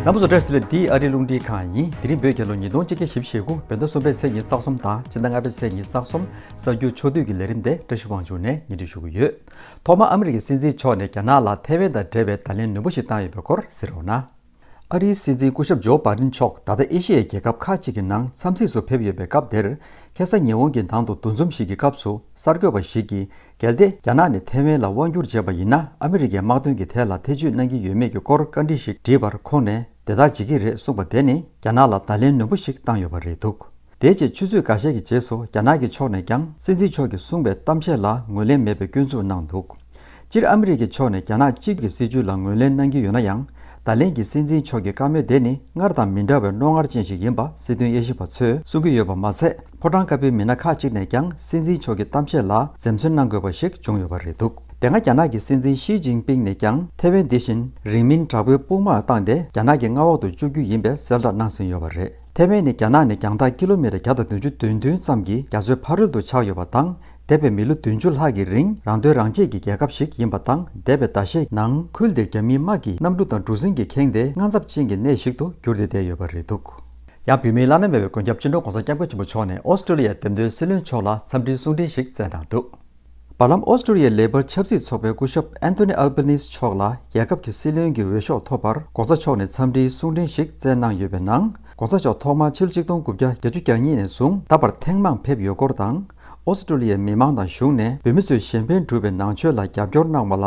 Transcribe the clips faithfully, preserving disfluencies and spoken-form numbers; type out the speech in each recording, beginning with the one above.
རྣམ་པ་ཚོ་བཀྲ་ཤིས་བདེ་ལེགས། འདི་ཨ་རིའི་རླུང་འཕྲིན་ཁང་ཡིན། དེ་རིང་བོད་རྒྱལ་ལོ་ཉིས་སྟོང་ཆིག་བརྒྱ་བཞི་བཅུ་ཞེ་དགུ། བོད་ཟླ་གསུམ་པའི་ཚེས་ཉི་ཤུ་རྩ་གསུམ་དང་ཕྱི་ཟླ་ལྔ་པའི་ཚེས་ཉི་ཤུ་རྩ་གསུམ། གསར་འགྱུར་ཕྱོགས་བསྡུས་ཀྱི་ལས་རིམ་དེ་བཀྲ་ཤིས་དབང་ཕྱུག་ནས་སྙན་སྒྲོན་ཞུ་གི་ཡོད། ཐོག་མར་ཨ་མི་རི་ཀའི་སྲིད་འཛིན་མཆོག་ནས་རྒྱ་ནག་ལ་ཐའེ་ཝན་དང་འབྲེལ་བའི་བརྡ་ལན་ནན་པོ་ཞིག་བཏང་ཡོད་པའི་སྐོར་གཟིགས་རོགས་གནང་། ཨ་རིའི་སྲིད་འཛིན་སྐུ་ཞབས་ཇོ་བྷའི་ཌེན་མཆོག་ད་ལྟ་ཨེ་ཤི་ཡའི་རྒྱལ་ཁབ་ཁག་ཅིག་གི་ནང་འཚམས་གཟིགས་སུ་ཕེབས་ཡོད་པའི་སྐབས་དེར། ཁ་སང་ཉི་ཧོང་གི་ནང་དུ་འདུ་འཛོམས་ཤིག་གི་སྐབས་སུ་གསར་འགོད་པ་ཞིག་གིས། གལ་ཏེ་རྒྱ་ནག་ནས་ཐའེ་ཝན་ལ་དབང་བསྒྱུར་བྱས་པ་ཡིན་ན། ཨ་མི་རི་ཀའི་དམག་དོན་གྱི་ཐད་ལ་ཐེ་བྱུས་གནང་གི་ཡོད་མེད་ཀྱི་སྐོར་བཀའ་འདྲི་ཞིག་དྲིས་པར། ཁོང་ནས་དེ་ལྟར་བྱེད་ཀྱི་རེད་གསུངས་པ་དེ་ནི་རྒྱ་ནག་ལ་བརྡ་ལན་ནན་པོ་ཞིག་བཏང་ཡོད་པ་རེད་འདུག་དེའི་རྗེས་ཆུ་ཚོད་འགའ་ཤས་ཀྱི་རྗེས་སུ་རྒྱ་ནག་གི་ཕྱོགས་ནས་ཀྱང་སྲིད་འཛིན་མཆོག་གིས་གསུངས་པའི་གཏམ་བཤད་ལ་ངོས་ལེན་མེད་པའི་སྐྱོན་འཛུགས་གནང་འདུག་སྤྱིར་ཨ་མི་རི་ཀའི་ཕྱོགས་ནས་རྒྱ་ནག་གཅིག་གི་སྲིད་བྱུས་ལ་ངོས་ལེན་གནང་གི་ཡོད་ན་ཡང་། བརྡ་ལན་གྱིས་སྲིད་འཛིན་མཆོག་གི་བཀའ་མོལ་དེ་ནི་སྔར་དང་མི་འདྲ་བའི་རྣོ་ངར་ཅན་ཞིག་ཡིན་པ་སྲིད་དོན་དབྱེ་ཞིབ་པ་ཚོས་གསུང་གི་ཡོད་པ་མ་ཟད། ཕོ་བྲང་དཀར་པོའི་མི་སྣ་ཁག་ཅིག་ནས་ཀྱང་སྲིད་འཛིན་མཆོག་གི་གཏམ་བཤད་ལ་འཛེམ་ཟོན་གནང་དགོས་པ་ཞིག་བྱུང་ཡོད་པ་རེད་འདུག་དེ་སྔ་རྒྱ་ནག་གི་སྲིད་འཛིན་ཞི་ཅིན་ཕིང་ནས་ཀྱང་ཐའེ་ཝན་འདི་བཞིན་རིང་མིན་དྲག་པོའི་དཔུང་དམག་བཏང་སྟེ་རྒྱ་ནག་གི་མངའ་འོག་ཏུ་བཅུག་རྒྱུ་ཡིན་པའི་གསལ་བསྒྲགས་གནང་ཟིན་ཡོད་པ་རེད། ཐའེ་ཝན་ནི་རྒྱ་ནག་ནས་རྒྱང་ཐག་ཀི་ལོ་མི་ཊར་བརྒྱ་དང་བདུན་ཅུ་དོན་བདུན་ཙམ་གྱི་རྒྱ་མཚོའི་ཕ་རོལ་ཏུ་ཆགས་ཡོད་པ་དང་། འདས་པའི་མི་ལོ་བདུན་ཅུ་ལྷག་གི་རིང་རང་དོན་རང་གཅེས་ཀྱི་རྒྱལ་ཁབ་ཞིག་ཡིན་པ་དང་། འདས་པའི་ཟླ་ཤས་ནང་ཁུལ་དེར་རྒྱ་མིའི་དམག་གིས་གནམ་གྲུ་དང་གྲུ་གཟིངས་ཀྱིས་ཁེངས་ཏེ་དངངས་འཚབ་ཅན་གྱི་གནས་ཤིག་ཏུ་གྱུར་ཏེ་བསྡད་ཡོད་པ་རེད་འདུག་ཡང་བོད་མིའི་བླ་ན་མེད་པའི་མགོན་སྐྱབས་སྤྱི་ནོར་༸གོང་ས་༸སྐྱབས་མགོན་ཆེན་པོ་མཆོག་ནས་ཨོ་སི་ཀྲོ་ལི་ཡའི་འདེམས་ཐོན་སྲིད་བློན་མཆོག་ལ་འཚམས་འདྲིའི་གསུང་འཕྲིན་ཞིག་བསྩལ་གནང་འདུག་བར་ལམ་ཨོ་སི་ཀྲོ་ལི་ཡའི་ལེ་བར་ཆབ་སྲིད་ཚོགས་པའི་སྐུ་ཞབས་ཨན་ཐོ་ནི་ཨལ་བྷ་ནིས་མཆོག་ལ་རྒྱལ་ཁབ་ཀྱི་སྲིད་བློན་གྱི་འོས་ཤོག་ཐོབ་པར་༸གོང་ས་མཆོག་ནས་འཚམས་འདྲིའི་གསུང་འཕྲིན་ཞིག་བསྩལ་གནང་ཡོད་པའི་ནང་། ༸གོང་ས་མཆོག་ཐོག་མར་ཕྱི་ལོ་ཆིག་སྟོང་དགུ་བརྒྱ་བརྒྱད་ཅུ་གྱ་གཉིས་ནས་བཟུང་ད་བར་ཐེངས་མང་ཕེབས་ཡོད་སྐོར་དང་། ཨོ་སི་ཀྲོ་ལི་ཡའི་མི་མང་དང་གཞུང་ནས་བོད་མི་ཚོས་གཞན་ཕན་སྒྲུབ་པའི་ནང་ཆོས་ལ་རྒྱབ་སྐྱོར་གནང་བ་ལ་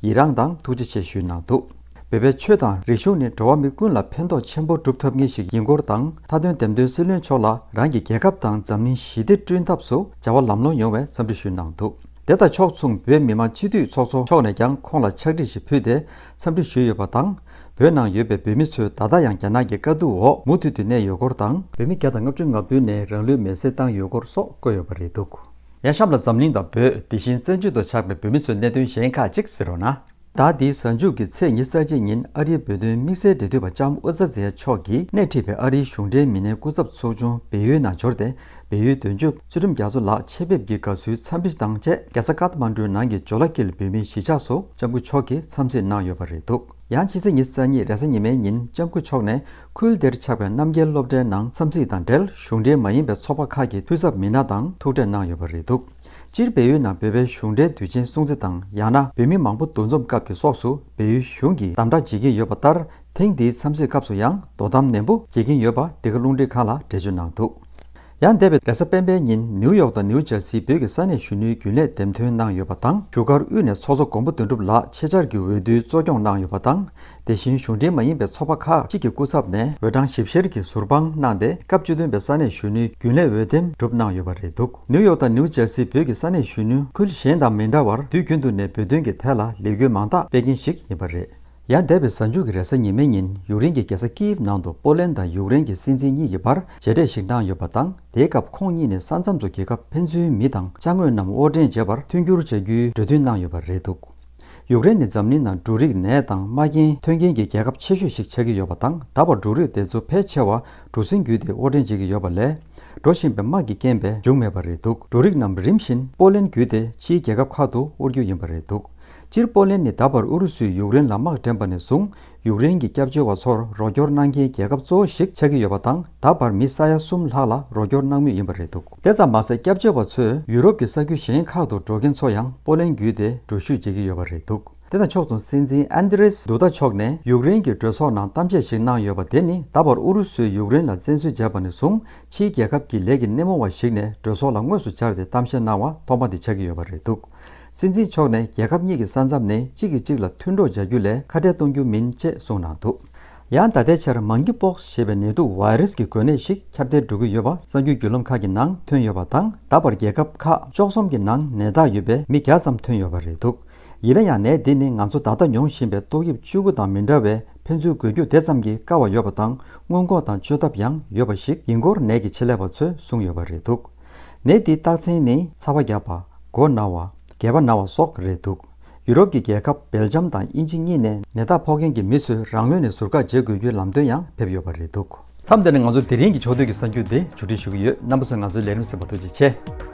ཡི་རངས་དང་ཐུགས་རྗེ་ཆེ་ཞུས་གནང་འདུག་བོད་པའི་ཆོས་དང་རིག་གཞུང་ནི་འགྲོ་བ་མི་ཀུན་ལ་ཕན་ཐོགས་ཆེན་པོ་སྒྲུབ་ཐུབ་མཁན་ཞིག་ཡིན་སྐོར་དང་། མཐའ་དོན་འདེམས་ཐོན་སྲིད་བློན་མཆོག་ལ་རང་གི་རྒྱལ་ཁབ་དང་འཛམ་གླིང་ཞི་བདེ་བསྐྲུན་ཐབས་སུ་བྱ་བ་ལམ་ལྷོང་ཡོང་བའི་འཚམས་འདྲི་ཞུས་གནང་འདུག་དེ་དང་ཕྱོགས་མཚུངས་བོད་མི་མང་སྤྱི་འཐུས་ཚོགས་གཙོ་མཆོག་ནས་ཀྱང་ཁོང་ལ་ཕྱག་བྲིས་ཤིག་ཕུལ་ཏེ་འཚམས་འདྲི་ཞུས་ཡོད་པ་དང་། བོད་ནང་ཡོད་པའི་བོད་མི་ཚོས་ད་ལྟ་ཡང་རྒྱ་ནག་གི་དཀའ་སྡུག་འོག་མུ་མཐུད་དུ་གནས་ཡོད་སྐོར་དང་། བོད་མི་བརྒྱ་དང་ལྔ་བཅུ་ང་བདུན་ནས་རང་ལུས་མེར་སྲེག་བཏང་ཡོད་སྐོར་སོགས་བཀོད་ཡོད་པ་རེད་འདུག་ཡང་གཤམ་ལ་འཛམ་གླིང་དང་བོད། དེ་བཞིན་བཙན་བྱོལ་དུ་ཆགས་པའི་བོད་མི་ཚོའི་གནད་དོན་གཞན་ཁག་ཅིག་གཟིགས་རོགས་གནང་། ཟླ་འདིའི་གཟའ་མཇུག་གི་ཚེས་ཉི་ཤུ་རྩ་གཅིག་ཉིན་ཨ་རིའི་བོད་དོན་དམིགས་བསལ་འབྲེལ་མཐུད་པ་ལྕམ་ཨུ་ཛ་ཛེ་མཆོག་གིས་སྣེ་ཁྲིད་པའི་ཨ་རིའི་གཞུང་འབྲེལ་མི་སྣའི་སྐུ་ཚབ་ཚོགས་ཆུང་བལ་ཡུལ་ནང་འབྱོར་ཏེ། བལ་ཡུལ་དོན་གཅོད་ཚུལ་ཁྲིམས་རྒྱ་མཚོ་ལགས་ཆེད་ཕེབས་ཀྱི་དགའ་བསུའི་འཚམས་འདྲི་དང་བཅས། རྒྱལ་ས་ཀཏ་མན་གྲུའི་ནང་གི་ཇོ་ལ་ཀིལ་བོད་མིའི་གཞིས་ཆགས་སུ་ལྕམ་སྐུ་མཆོག་གིས་འཚམས་གཟིགས་གནང་ཡོད་པ་རེད་འདུག་ཡང་ཕྱི་ཚེས་ཉི་ཤུ་རྩ་གཉིས་རེས་གཟའ་ཉི་མའི་ཉིན་ལྕམ་སྐུ་མཆོག་ནས་ཁུལ་དེར་ཆགས་པའི་རྣམ་རྒྱལ་སློབ་གྲྭའི་ནང་འཚམས་གཟིགས་དང་འབྲེལ། གཞུང་འབྲེལ་མ་ཡིན་པའི་ཚོགས་པ་ཁག་གི་འཐུས་ཚབ་མི་སྣ་དང་ཐུག་འཕྲད་གནང་ཡོད་པ་རེད་འདུག་སྤྱིར་བལ་ཡུལ་ནང་བོད་པའི་གཞུང་འབྲེལ་དུས་ཆེན་སྲུང་བརྩི་དང་། ཡང་ན་བོད་མི་མང་པོ་འདུ་འཛོམས་སྐབས་ཀྱི་སོགས་སུ་བལ་ཡུལ་གཞུང་གིས་དམ་དྲག་བྱེད་ཀྱིན་ཡོད་པ་ལྟར། ཐེངས་འདིའི་འཚམས་གཟིགས་སྐབས་སུ་ཡང་དོ་དམ་ནན་པོ་བྱེད་ཀྱིན་ཡོད་པ་འདི་ག་རླུང་འཕྲིན་ཁང་ལ་འགྲེལ་བརྗོད་གནང་འདུག་ཡང་འདས་པའི་རེས་གཟའ་སྤེན་པའི་ཉིན་ནིའུ་ཡོག་དང་ནིའུ་ཇར་སིའི་བོད་ཀྱི་ས་གནས་གཞོན་ནུའི་རྒྱུན་ལས་འདེམས་ཐོན་གནང་ཡོད་པ་དང་། བཞུགས་སྒར་དབུས་ནས་ཚོགས་གཙོ་མགོན་པོ་དོན་གྲུབ་ལགས་ཆེད་བཅར་གྱི་འོས་བསྡུའི་གཙོ་སྐྱོང་གནང་ཡོད་པ་དང་། དེ་བཞིན་གཞུང་འབྲེལ་མ་ཡིན་པའི་ཚོགས་པ་ཁག་ཅིག་གི་སྐུ་ཚབ་ནས་འོས་གྲངས་ཞིབ་བཤེར་གྱི་ཟུར་དཔང་གནང་སྟེ། སྐབས་བཅུ་བདུན་པའི་ས་གནས་གཞོན་ནུའི་རྒྱུན་ལས་འོས་འདེམས་གྲུབ་གནང་ཡོད་པ་རེད་འདུག་ནིའུ་ཡོག་དང་ནིའུ་ཇར་སིའི་བོད་ཀྱི་ས་གནས་གཞོན་ནུ་ཁུལ་གཞན་དང་མི་འདྲ་བར་དུས་རྒྱུན་དུ་ནས་བོད་དོན་གྱི་ཐད་ལ་ལས་འགུལ་མང་དག་སྤེལ་མཁན་ཞིག་ཡིན་པ་རེད། ཡང་འདས་པའི་གཟའ་མཇུག་གི་རེས་གཟའ་ཉི་མའི་ཉིན་ཡུཀ་རེན་གྱི་རྒྱལ་ས་ཀིའིབ་ནང་དུ་པོ་ལན་དང་ཡུཀ་རེན་གྱི་སྲིད་འཛིན་གཉིས་ཀྱི་བར་མཇལ་འཕྲད་ཞིག་གནང་ཡོད་པ་དང་། དེའི་སྐབས་ཁོང་གཉིས་ནས་ས་མཚམས་སུ་རྒྱལ་ཁབ་ཕན་ཚུན་མི་དང་ཅ་དངོས་རྣམས་དབོར་འདྲེན་བྱེད་པར་མཐུན་འགྱུར་བྱ་རྒྱུའི་གྲོས་མཐུན་གནང་ཡོད་པ་རེད་འདུག་ཡུཀ་རེན་ནི་འཛམ་གླིང་ནང་འབྲུ་རིགས་ནས་དང་མ་རྐྱེན་ཐོན་མཁན་གྱི་རྒྱལ་ཁབ་ཆེ་ཤོས་ཤིག་ཆགས་ཀྱི་ཡོད་པ་དང་། ད་བར་འབྲུ་རིགས་དེ་ཚོ་ཕལ་ཆེ་བ་གྲུ་གཟིངས་བརྒྱུད་དེ་དབོར་འདྲེན་བྱེད་ཀྱི་ཡོད་པ་ལས། འགྲོ་བཞིན་པའི་དམག་གི་རྐྱེན་པས་འབྱུང་མེད་པ་རེད་འདུག་འབྲུ་རིགས་རྣམས་རིམ་བཞིན་པོ་ལན་བརྒྱུད་དེ་ཕྱིའི་རྒྱལ་ཁབ་ཁག་ཏུ་དབོར་རྒྱུ་ཡིན་པ་རེད་འདུག་སྤྱིར་པོ་ལན་ནི་ད་བར་ཨུ་རུ་སུས་ཡུཀ་རེན་ལ་དམག་འདྲེན་པ་ནས་བཟུང་། ཡུཀ་རེན་གྱི་སྐྱབས་བཅོལ་བ་ཚོར་རོགས་སྐྱོར་གནང་མཁན་རྒྱལ་ཁབ་གཙོ་བོ་ཞིག་ཆགས་ཀྱི་ཡོད་པ་དང་། ད་བར་མི་ས་ཡ་གསུམ་ལྷག་ལ་རོགས་སྐྱོར་གནང་མུས་ཡིན་པ་རེད་འདུག་དེ་ཙམ་མ་ཟད། སྐྱབས་བཅོལ་བ་ཚོས་ཡུ་རོབ་ཀྱི་ས་ཁུལ་གཞན་ཁག་ཏུ་འགྲོ་མཁན་ཚོ་ཡང་པོ་ལན་བརྒྱུད་དེ་འགྲུལ་བཞུད་བྱེད་ཀྱི་ཡོད་པ་རེད་འདུག་དེ་དང་ཕྱོགས་མཚུངས། སྲིད་འཛིན་ཨན་ཏི་རེས་དུ་ཏཱ་མཆོག་ནས་ཡུཀ་རེན་གྱི་གྲོས་ཚོགས་ནང་གཏམ་བཤད་ཞིག་གནང་ཡོད་པ་དེ་ནི། ད་བར་ཨུ་རུ་སུས་ཡུཀ་རེན་ལ་བཙན་འཛུལ་བྱས་པ་ནས་བཟུང་། ཕྱིའི་རྒྱལ་ཁབ་ཀྱི་ལས་ཀྱི་སྣེ་མོ་བ་ཞིག་ནས་གྲོས་ཚོགས་ལ་དངོས་སུ་བཅར་ཏེ་གཏམ་བཤད་གནང་བ་ཐོག་མ་དེ་ཆགས་ཀྱི་ཡོད་པ་རེད་འདུག་སྲིད་འཛིན་མཆོག་ནས་རྒྱལ་ཁབ་གཉིས་ཀྱི་ས་མཚམས་ནས་གཅིག་གིས་གཅིག་ལ་མཐུན་གྲོགས་བྱ་རྒྱུ་ལས་ཁ་བྲལ་གཏོང་རྒྱུ་མིན་ཅེས་གསུངས་གནང་འདུག་ཡང་ད་ལྟའི་ཆར་མང་ཀི་པོག་སི་ཞེས་པའི་ནད་དུག་བྷའི་རུ་སི་ཀྱི་འགོས་ནད་ཞིག་ཁྱབ་གདལ་འགྲོ་གི་ཡོད་པ་གསར་འགྱུར་བརྒྱུད་ལམ་ཁག་གི་ནང་ཐོན་ཡོད་པ་དང་། ད་བར་རྒྱལ་ཁབ་ཁག་བཅུ་གསུམ་གྱི་ནང་ནད་རྟགས་ཡོད་པའི་མི་བརྒྱ་ཙམ་ཐོན་ཡོད་པ་རེད་འདུག་ཡིན་ན་ཡང་ནད་འདི་ནི་ང་ཚོ་ད་ལྟ་མྱོང་བཞིན་པའི་ཏོག་དབྱིབས་བཅུ་དགུ་དང་མི་འདྲ་བས། ཕན་ཚུན་འགོས་རྒྱུ་དེ་ཙམ་གྱིས་དཀའ་བ་ཡོད་པ་དང་། སྔོན་འགོག་དང་བཅོས་ཐབས་ཡང་ཡོད་པ་ཞིག་ཡིན་སྐོར་ནད་ཀྱི་ཆེད་ལས་པ་ཚོས་གསུངས་ཡོད་པ་རེད་འདུག་ནད་འདིའི་རྟགས་མཚན་ནི་ཚ་བ་རྒྱག་པ། མགོ་ན་བ། སྐེད་པ་ན་བ་སོགས་རེད་འདུག་ཡུ་རོབ་ཀྱི་རྒྱལ་ཁབ་སྦེལ་ཇམ་དང་དབྱིན་ཇི་གཉིས་ནས་ནད་རྟགས་ཕོག་མཁན་གྱི་མི་ཚོས་རང་ངོས་ནས་ཟུར་བཀག་བྱེད་དགོས་རྒྱུའི་ལམ་སྟོན་ཡང་ཕེབས་ཡོད་པ་རེད་འདུག་མཚམས་འདི་ནས་ང་ཚོ་དེ་རིང་གི་ཕྱོགས་བསྡུས་ཀྱི་གསར་འགྱུར་འདི་མཇུག་སྒྲིལ་ཞུ་གི་ཡོད། རྣམ་པ་ཚོས་ང་ཚོའི་ལས་རིམ་གསན་པར་ཐུགས་རྗེ་ཆེ།